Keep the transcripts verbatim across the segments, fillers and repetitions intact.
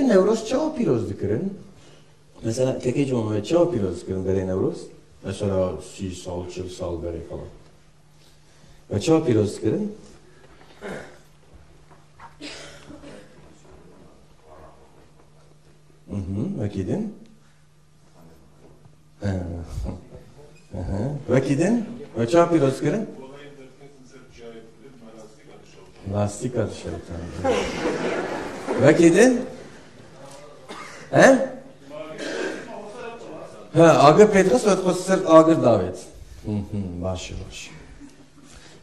Newroz çawa pîroz dikirin? Mesela, kekê ciwan, we çawa pîroz dikirin berê Newroz? Mesela, sî sal, çil sal berê falan. We çawa pîroz dikirin? Mhm, wekî din? He. Aha. Wekî din? We çawa pîroz kirin? Lastîka dişewtan. Wekî din? He? He, agir pê dixist, we dixwest ser agir davêt. Hı hı, baş e, baş e.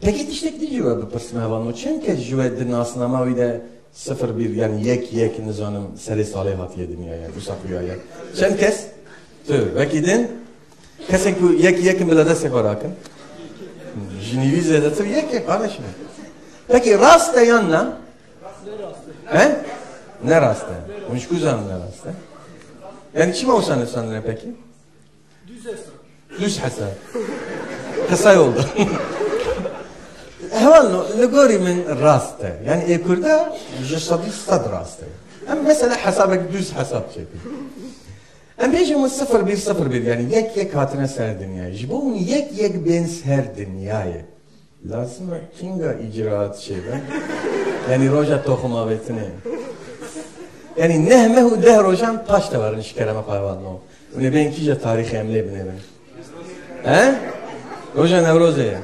Pekî tiştek din ji we bipirsim hevalno. Çend kes ji we di nasnama wî de sifir bir, yani yek yek, nizanim, serê salê hatiye dinyaya, wisa xuya ye? Çend kes? Tu, wekî din? Kesên ku yek yek in bila destê xwe rakin. Ji nîvî zêdetir yek e, kardeşim. Pekî rast e yan na? He? Ne rast e. Hûn ji ku zanin ne rast e? Yani çima wisa nivîsandine pekî? Düz hesap. Düz hesap. Kısa yolda. Hevalno, li gorî min rast e. Yani ê Kurda ji sedî sed rast e. Em mesela hesabek düz hesap çêkin. Em bêjin min sifir bir sifir bir, yani yek yek hatine ser dinyayê. Ji bo hûn yek yek bên ser dinyayê. Lazim e kinga îcraat çêbe. Yani roja toxumavêtinê. Yani neh meh û deh rojan paş de werin ji kerema xwe hevalno. Hûn ê bên kîja tarîxê em lê binêrin? He? Roja Newrozê ye.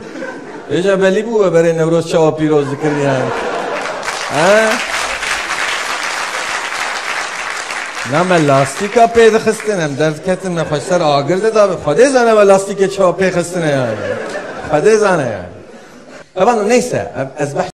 Vêca belî bû we berê Newroz çawa pîroz dikirin yani. He? Na me lastîka pê dixistin, em derdiketin me xwe ser agir de dabin. Xwedê zane me lastîkê çawa pê xistine yani. Xwedê zane yani. Evan neyse, ez behs